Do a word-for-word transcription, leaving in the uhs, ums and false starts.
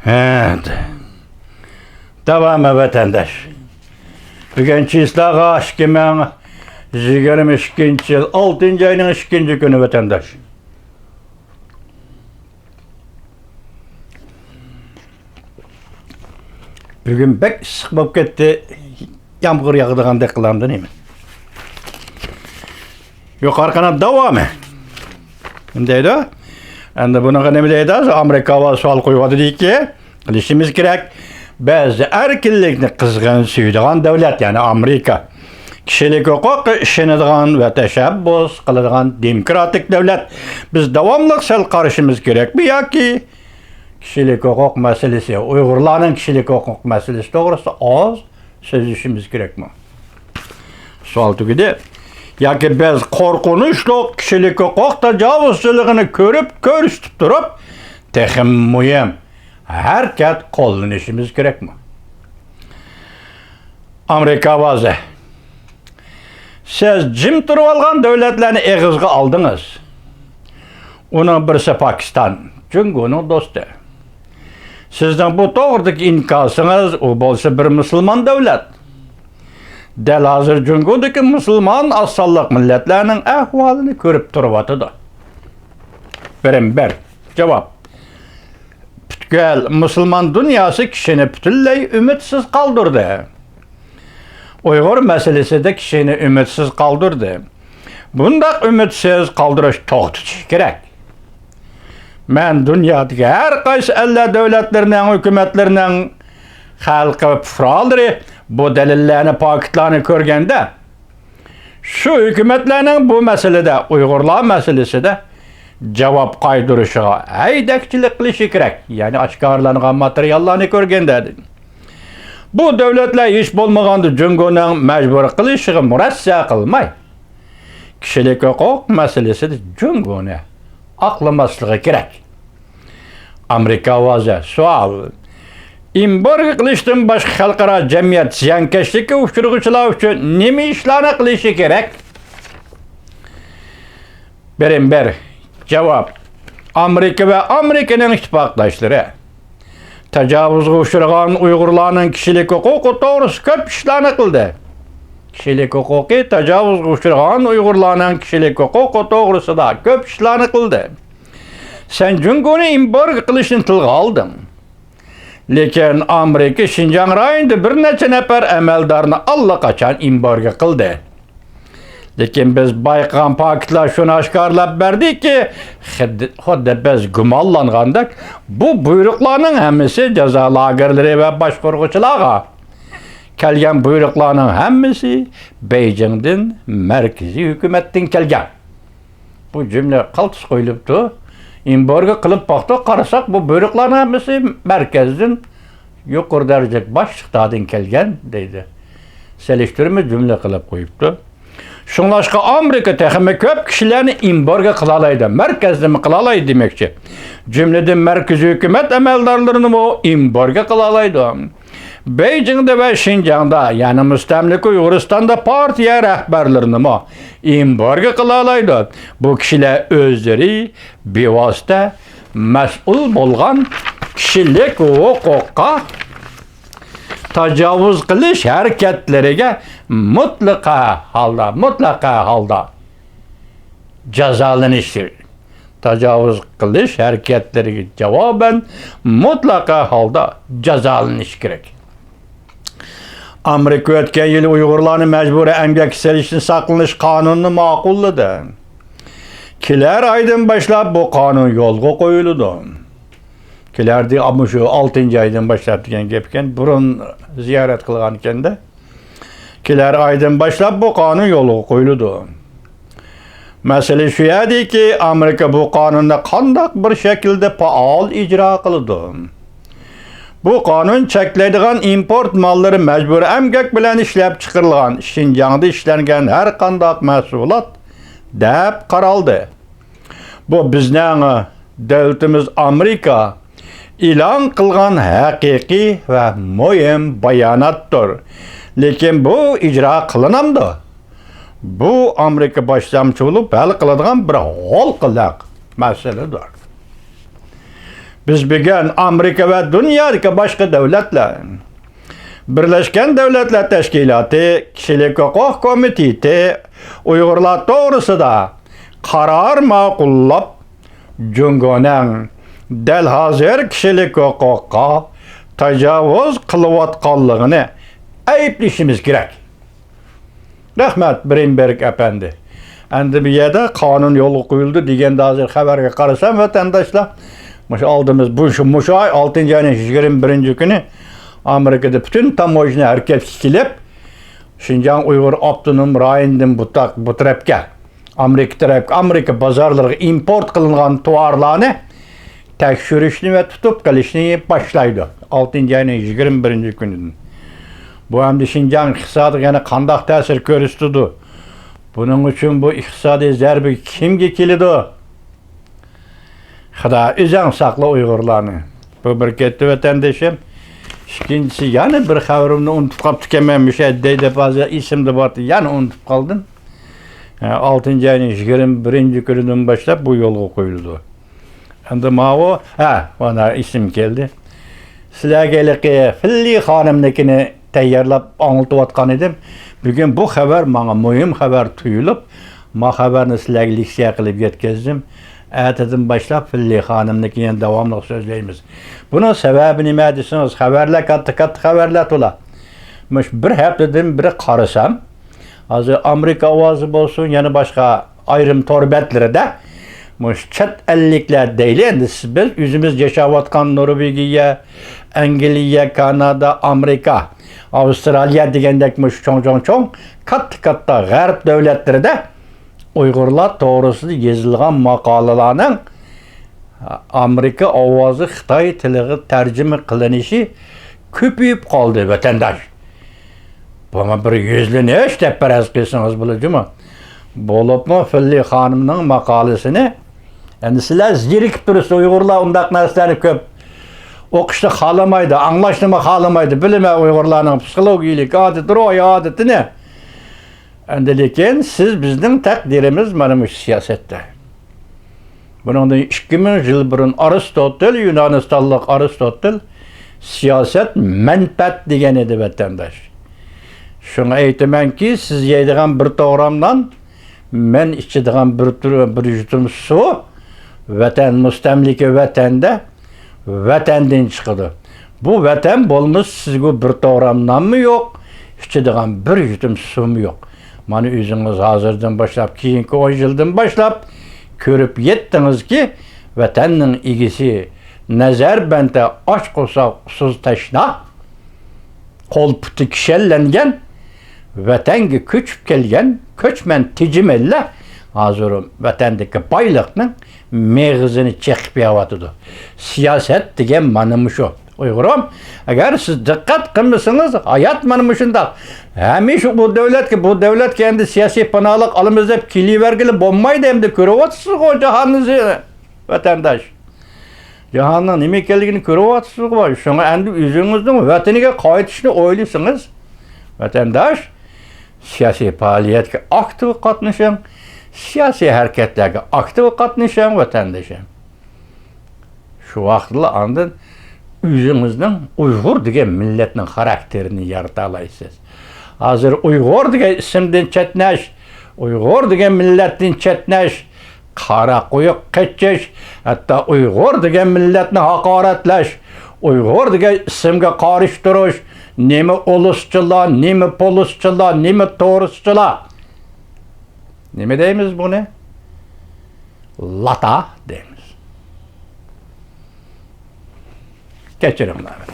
ھە، داۋامى ۋەتەنداش. بۈگۈن چىسلاغا ئىككى مىڭ يىگىرمە ئىككىنچى يىل ئالتىنچى ئاينىڭ ئىككىنچى كۈنى ۋەتەنداش. بۈگۈن بەك ئىسسىق بولۇپ كەتتى. يامغۇر ياغىدىغاندەك قىلامدۇ نېمە؟ يۇقىرى قانات داۋامى. نېمە دەيدۇ؟ ئەمدى بۇنىڭغا نېمە دەيدۇ؟ ئامېرىكا ۋە سوئال قويۇۋاتىدۇكى، قىلىشىمىز كېرەك. بەزى ئەركىنلىكنى قىزغىن سۆيىدىغان دۆلەت، يەنى ئامېرىكا، كىشىلىك ھوقۇققا ئىشىنىدىغان ۋە تەشەببۇس قىلىدىغان دېموكراتىك دۆلەت. بىز داۋاملىق سەل قارىشىمىز كېرەكمۇ ياكى كىشىلىك ھوقۇق مەسىلىسى، ئۇيغۇرلارنىڭ كىشىلىك ھوقۇق مەسىلىسى توغرىسىدا ئاز سۆزلىشىمىز كېرەكمۇ؟ سوئال تۈگىدى. ياكى بىز قورقۇنچلۇق كىشىلىك ھوقۇق تاجاۋۇزچىلىقىنى كۆرۈپ، كۆرسىتىپ تۇرۇپ، تېخىمۇ مۇھىم، ھەرىكەت قوللىنىشىمىز كېرەكمۇ؟ ئامېرىكا ئاۋازى. سىز جىم تۇرۇۋالغان دۆلەتلەرنى ئېغىزغا ئالدىڭىز. ئۇنىڭ بىرسى پاكىستان، جۇڭگونىڭ دوستى. سىزنىڭ بۇ توغرىدىكى ئىنكاسىڭىز، ئۇ بولسا بىر مۇسۇلمان دۆلەت. دەل ھازىر جۇڭگودىكى مۇسۇلمان ئاز سانلىق مىللەتلەرنىڭ ئەھۋالىنى كۆرۈپ تۇرۇۋاتىدۇ. بىرىم بىر. جاۋاب. پۈتكۈل مۇسۇلمان دۇنياسى كىشىنى پۈتۈنلەي ئۈمىدسىز قالدۇردى. ئۇيغۇر مەسىلىسىدە كىشىنى ئۈمىدسىز قالدۇردى. بۇنداق ئۈمىدسىز قالدۇرۇش توختىتىشى كېرەك. مەن دۇنيادىكى ھەر قايسى ئەللەر دۆلەتلىرىنىڭ ھۆكۈمەتلىرىنىڭ خەلقى ۋە پۇقرالىرى بۇ دەلىللەرنى، پاكىتلارنى كۆرگەندە، شۇ ھۆكۈمەتلەرنىڭ بۇ مەسىلىدە، ئۇيغۇرلار مەسىلىسىدە جاۋاب قايتۇرۇشىغا ھەيدەكچىلىك قىلىشى كېرەك، يەنى ئاشكارىلانغان ماتېرىياللارنى كۆرگەندە، بۇ دۆلەتلەر ھېچ بولمىغاندا جۇڭگونىڭ مەجبۇر قىلىشىغا مۇرەسسە قىلماي، كىشىلىك ھوقۇق مەسىلىسىدە جۇڭگونى ئاقلىماسلىقى كېرەك. ئامېرىكا ئاۋازى. سوئال. ئېمبارگو قىلىشتىن باشقا خەلقئارا جەمئىيەت زىيانكەشلىككە ئۇچرىغۇچىلار ئۈچۈن نېمە ئىشلارنى قىلىشى كېرەك؟ بىرىم بىر. جاۋاب. ئامېرىكا ۋە ئامېرىكىنىڭ ئىتتىپاقداشلىرى تاجاۋۇزغا ئۇچرىغان ئۇيغۇرلارنىڭ كىشىلىك ھوقۇقى توغرىسىدا كۆپ ئىشلارنى قىلدى. كىشىلىك ھوقۇقى تاجاۋۇزغا ئۇچرىغان ئۇيغۇرلارنىڭ كىشىلىك ھوقۇقى توغرىسىدا كۆپ ئىشلارنى قىلدى. سەن جۇڭگونى ئېمبارگو قىلىشنى تىلغا ئالدىڭ. لېكىن ئامېرىكا شىنجاڭ رايونىدا بىر نەچچە نەپەر ئەمەلدارنى ئاللىقاچان ئېمبارگو قىلدى. لېكىن بىز بايقىغان پاكىتلار شۇنى ئاشكارىلاپ بەردىكى، خىد-، خۇددى بىز گۇمانلانغاندەك، بۇ بۇيرۇقلارنىڭ ھەممىسى جازا لاگېرلىرى ۋە باشقۇرغۇچىلارغا كەلگەن بۇيرۇقلارنىڭ ھەممىسى بېيجىڭدىن، مەركىزىي ھۆكۈمەتتىن كەلگەن. بۇ جۈملە قالتىس قويۇلۇپتۇ. ئېمبارگو قىلىپ باقتۇق، قارىساق، بۇ بۇيرۇقلارنىڭ ھەممىسى مەركەزدىن، يۇقىرى دەرىجىلىك باشلىقلاردىن كەلگەن دەيدۇ. سېلىشتۇرما جۈملە قىلىپ قويۇپتۇ. شۇڭلاشقا ئامېرىكا تېخىمۇ كۆپ كىشىلەرنى ئېمبارگو قىلالايدۇ، مەركەزدىنمۇ قىلالايدۇ دېمەكچى. جۈملىدىن مەركىزىي ھۆكۈمەت ئەمەلدارلىرىنىمۇ ئېمبارگو قىلالايدۇ. بېيجىڭدا ۋە شىنجاڭدا، يەنى مۇستەملىكە ئۇيغۇرىستاندا پارتىيە رەھبەرلىرىنىمۇ ئېمبارگو قىلالايدۇ. بۇ كىشىلەر ئۆزلىرى بىۋاسىتە مەسئۇل بولغان كىشىلىك ھوقۇققا تاجاۋۇز قىلىش ھەرىكەتلىرىگە مۇتلەقە ھالدا، مۇتلەقە ھالدا جازالىنىشى، تاجاۋۇز قىلىش ھەرىكەتلىرىگە جاۋابەن مۇتلەقە ھالدا جازالىنىشى كېرەك. ئامېرىكا ئۆتكەن يىلى ئۇيغۇرلارنى مەجبۇرىي ئەمگەككە سېلىشتىن ساقلىنىش قانۇنىنى ماقۇللىدى. كېلەر ئايدىن باشلاپ بۇ قانۇن يولغا قويۇلىدۇ. كېلەردە، مۇشۇ ئالتىنچى ئايدىن باشلاپ دېگەن گەپكەن، بۇرۇن زىيارەت قىلغانىكەندە. كېلەر ئايدىن باشلاپ بۇ قانۇن يولغا قويۇلىدۇ. مەسىلە شۇ يەردىكى، ئامېرىكا بۇ قانۇننى قانداق بىر شەكىلدە پائال ئىجرا قىلىدۇ؟ بۇ قانۇن چەكلەيدىغان ئىمپورت ماللىرى مەجبۇرىي ئەمگەك بىلەن ئىشلەپ چىقىرىلغان، شىنجاڭدا ئىشلەنگەن ھەر قانداق مەھسۇلات دەپ قارالدى. بۇ بىزنىڭ دۆلىتىمىز ئامېرىكا ئېلان قىلغان ھەقىقىي ۋە مۇھىم باياناتتۇر. لېكىن بۇ ئىجرا قىلىنامدۇ؟ بۇ ئامېرىكا باشلامچى بولۇپ ھەل قىلىدىغان بىر ھالقىلىق مەسىلىدۇر. بىز بۈگۈن ئامېرىكا ۋە دۇنيادىكى باشقا دۆلەتلەر، بىرلەشكەن دۆلەتلەر تەشكىلاتى، كىشىلىك ھوقۇق كومىتېتى، ئۇيغۇرلار توغرىسىدا قارار ماقۇللاپ، جۇڭگونىڭ دەل ھازىر كىشىلىك ھوقۇققا تاجاۋۇز قىلىۋاتقانلىقىنى ئەيىبلىشىمىز كېرەك. رەھمەت، برېمبېرگ ئەپەندى. ئەمدى بۇ يەردە قانۇن يولغا قويۇلدى دېگەندە، ھازىر خەۋەرگە قارىسام، ۋەتەنداشلار، مۇشۇ ئالدىمىز، بۇ، شۇ، مۇشۇ ئاي ئالتىنچى ئاينىڭ يىگىرمە بىرىنچى كۈنى ئامېرىكىدا پۈتۈن تاموژنا ھەرىكەتكە كېلىپ، شىنجاڭ ئۇيغۇر ئاپتونوم رايونىدىن بۇ تاق-، بۇ تەرەپكە، ئامېرىكا تەرەپكە، ئامېرىكا بازارلىرىغا ئىمپورت قىلىنغان تاۋارلارنى تەكشۈرۈشنى ۋە تۇتۇپ قېلىشنى باشلايدۇ. ئالتىنچى ئاينىڭ يىگىرمە بىرىنچى كۈنىدىن. بۇ ئەمدى شىنجاڭ ئىقتىسادىغا يەنە قانداق تەسىر كۆرسىتىدۇ؟ بۇنىڭ ئۈچۈن بۇ ئىقتىسادىي زەربە كىمگە كېلىدۇ؟ خۇدا ئۆزۈڭ ساقلا ئۇيغۇرلارنى. بۇ بىر كەتتى ۋەتەندىشىم. ئىككىنچىسى، يەنە بىر خەۋىرىمنى ئۇنتۇپ قاپتىكەنمەن، مۇشۇ دەيدۇ، ھازىر ئېسىمدە بارتى، يەنە ئۇنتۇپ قالدىم. ھە، ئالتىنچى ئاينىڭ يىگىرمە بىرىنچى كۈنىدىن باشلاپ بۇ يولغا قويۇلىدۇ. ئەمدى ماۋۇ، ھە، مانا ئېسىمگە كەلدى. سىلەرگە ھېلىقى فىللى خانىمنىڭكىنى تەييارلاپ ئاڭلىتىۋاتقان ئىدىم. بۈگۈن بۇ خەۋەر ماڭا مۇھىم خەۋەر تۇيۇلۇپ، ما خەۋەرنى سىلەرگە لېكسىيە قىلىپ يەتكۈزدۈم. ئەتىدىن باشلاپ فىللى خانىمنىڭكىنى يەنە داۋاملىق سۆزلەيمىز. بۇنىڭ سەۋەبى نېمە دېسىڭىز، خەۋەرلەر كاتتا-كاتتا خەۋەرلەر تولا. مۇشۇ بىر ھەپتىدىن بېرى قارىسام، ھازىر ئامېرىكا ئاۋازى بولسۇن، يەنە باشقا ئايرىم تور بەتلىرىدە مۇشۇ چەت ئەللىكلەر دەيلى، ئەمدى سىز، بىز ئۆزىمىز ياشاۋاتقان نورۋېگىيە، ئەنگلىيە، كانادا، ئامېرىكا، ئاۋسترالىيە دېگەندەك مۇشۇ چوڭ، چوڭ، چوڭ، كاتتا، كاتتا غەرب دۆلەتلىرىدە ئۇيغۇرلار توغرىسىدا يېزىلغان ماقالىلارنىڭ ئامېرىكا ئاۋازى خىتاي تىلىغا تەرجىمە قىلىنىشى كۆپىيىپ قالدى، ۋەتەنداش. بۇمۇ بىر يۈزلىنىش دەپ پەرەز قىلسىڭىز بولىدۇ جۇمۇ. بولۇپمۇ فىللى خانىمنىڭ ماقالىسىنى، ئەمدى سىلەر زېرىكىپ تۇرىسىز، ئۇيغۇرلار ئۇنداق نەرسىلەرنى كۆپ ئوقۇشنى خالىمايدۇ، ئاڭلاشنىمۇ خالىمايدۇ. بىلىمەن، ئۇيغۇرلارنىڭ پسىخولوگىيىلىك ئادىتى، روھىي ئادىتىنى. ئەمدى لېكىن سىز، بىزنىڭ تەقدىرىمىز مانا مۇشۇ سىياسەتتە. بۇنىڭدىن ئىككى مىڭ يىل بۇرۇن ئارستوتېل، يۇنانىستانلىق ئارستوتېل سىياسەت مەنپەئەت دېگەن ئىدى، ۋەتەنداش. شۇڭا ئېيتىمەنكى، سىز يەيدىغان بىر توغرام نان، مەن ئىچىدىغان بىر تۈر-، بىر يۇتۇم سۇ، ۋەتەن، مۇستەملىكە ۋەتەندە ۋەتەندىن چىقىدۇ. بۇ ۋەتەن بولمىسا، سىزگە بىر توغرام نانمۇ يوق، ئىچىدىغان بىر يۇتۇم سۇمۇ يوق. مانا، ئۆزىڭىز ھازىردىن باشلاپ، كېيىنكى ئون يىلدىن باشلاپ كۆرۈپ يەتتىڭىزكى، ۋەتەننىڭ ئىگىسى نەزەربەندتە ئاچ قورساق، ئۇسسۇز تەشنا، قول پۇتى كىشەنلەنگەن، ۋەتەنگە كۆچۈپ كەلگەن كۆچمەن تېجىمەنلەر ھازىر ۋەتەندىكى بايلىقنىڭ مېغىزىنى چېقىپ يەۋاتىدۇ. سىياسەت دېگەن مانا مۇشۇ. ئۇيغۇرۇم، ئەگەر سىز دىققەت قىلمىسىڭىز، ھايات مانا مۇشۇنداق. ھەمىشە ئۇ دۆلەتكە، بۇ دۆلەتكە ئەمدى سىياسىي پاناھلىق ئالىمىز دەپ كېلىۋەرگىلى بولمايدۇ، ئەمدى كۆرۈۋاتىسىزغۇ جاھاننى، ۋەتەنداش. جاھاننىڭ نېمە ئىكەنلىكىنى كۆرۈۋاتىسىزغۇ. شۇڭا ئەمدى ئۆزىڭىزنىڭ ۋەتىنىگە قايتىشنى ئويلىسىڭىز، ۋەتەنداش، سىياسىي پائالىيەتكە ئاكتىپ قاتنىشىڭ، سىياسىي ھەرىكەتلەرگە ئاكتىپ قاتنىشىڭ، ۋەتەندىشىم. شۇ ۋاقىتلا ئاندىن ئۆزىڭىزنىڭ ئۇيغۇر دېگەن مىللەتنىڭ خاراكتېرىنى يارىتالايسىز. ھازىر ئۇيغۇر دېگەن ئىسىمدىن چەتنەش، ئۇيغۇر دېگەن مىللەتتىن چەتنەش، قارا قويۇق قېچىش، ھەتتا ئۇيغۇر دېگەن مىللەتنى ھاقارەتلەش، ئۇيغۇر دېگەن ئىسىمگە قارشى تۇرۇش، نېمە ئۇلۇسچىلار، نېمە پولۇسچىلار، نېمە تورۇسچىلار. نېمە دەيمىز بۇنى؟ لاتا دەيمىز. كەچۈرۈڭلار.